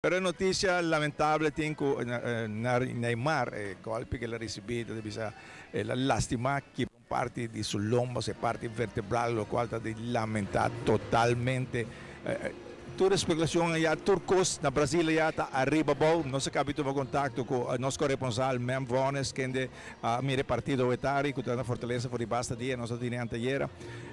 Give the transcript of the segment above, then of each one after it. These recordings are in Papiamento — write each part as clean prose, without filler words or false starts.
Pero e noticia lamentable tin cu Neymar, e golpe cu el a ricibi ta bisa el a lastima kibra un parti di su lomba, su parti vertebral, locual ta di lamenta totalmente. Tur especulacion aya, tur cos na Brasil aya ta ariba abou. Nos a cabi tuma contacto cu nos corresponsal Mem Vones, kende a mira e partido awetari cu ta na Fortaleza for di basta dia, nos a tene antayera.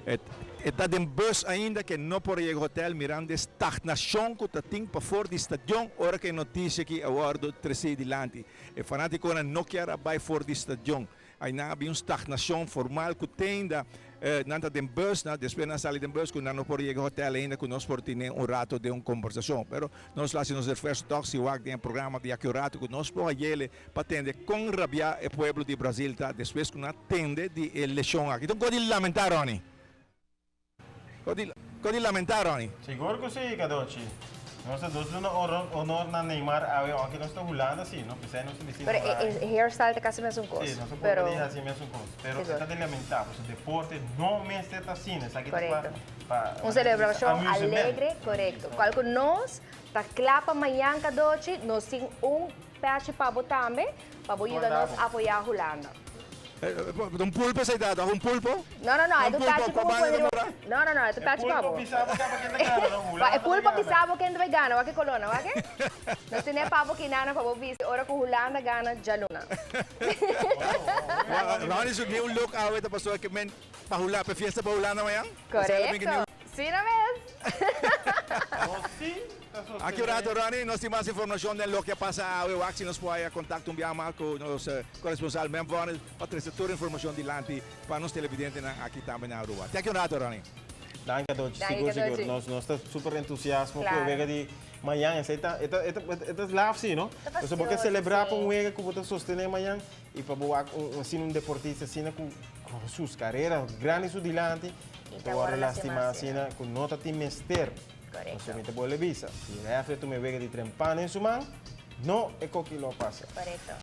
E ta den bus ainda ke no por a yega hotel mirando e stagnacion cu ta tin pafor di stadion ora cu e noticia aki a wordo treci dilanti. E fanaticonan no kier a bay for di stadion. Aynan a bin un stagnacion formal cu te ainda nan ta den bus, nan despues nan sali den bus cu nan no por yega hotel ainda cu nos por tene un rato den un combersacion. Pero nos lo haci nos esfuerzo toch si wak den e programa di aki un rato cu nos por hayele pa tende kon rabiá e pueblo di Brazil ta despues ku nan a tende di e leshon aki. Ta un kos di lamentá, Ronnie. Kos di, kos di lamentá, Ronnie. Sigur ku si, Cadochi. Nos ta dos duna honor na Neymar awe, ounke nos ta Hulanda si, no? P'esei nos ta bisti Pero e hairstyle ta kasi mesun kos. Si, nos ta purba di hasi mesun kos. Pero e ta di lamentá, pasobra deporte no mester ta asina. Esaki ta pa, pa. Un selebrashon alegre, korekto. Kual ku nos ta kla pa mañan, Cadochi, nos tin un Pachi pa bo tambe, pa bo yuda nos apoya Hulanda. Un pulpo esei ta, un pulpo? No, no, no, e ta un pachi pa bo pone riba. No, no, no, e ta un pachi pa bo. E pulpo bisa bo kaba ken ta gana, no? Hulanda ta gana. E pulpo bisa bo ken ta bai gana, wak e kolona, wak e? Nos tene pa bo kinana pa bo bisti ora ku Hulanda gana djaluna. Ronnie su new look awe ta pasobra ke men pa Hulanda, pa e fiesta pa Hulanda mañan? Korekto. Si na mes. Nos si ta sostené. Aki un rato Ronnie, nos tin mas informacion den loke a pasa awe. Wak si nos por haya contacto un bia mas cu nos corresponsal Mem Vonnis pa trece tur informacion dilanti pa nos televidentenan aki tambe na Aruba. Te aki un rato Ronnie. Danki Adochi, sigur sigur. Nos ta super entusiasmo cu e wega di mañan. Esey ta e ta e ta laf si no? Pasobra bo ke celebra pa un wega cu bo ta sostene mañan y pa bo wak un asina un deportista asina cu sus carera grandi su dilanti. I ta wòrdu lastimá asina ku no ta tin mester. Pasobra mi ta bolbe bisa, si rèfri a tuma e wega di trempan den su man, no e koki lo pasa. Korekto.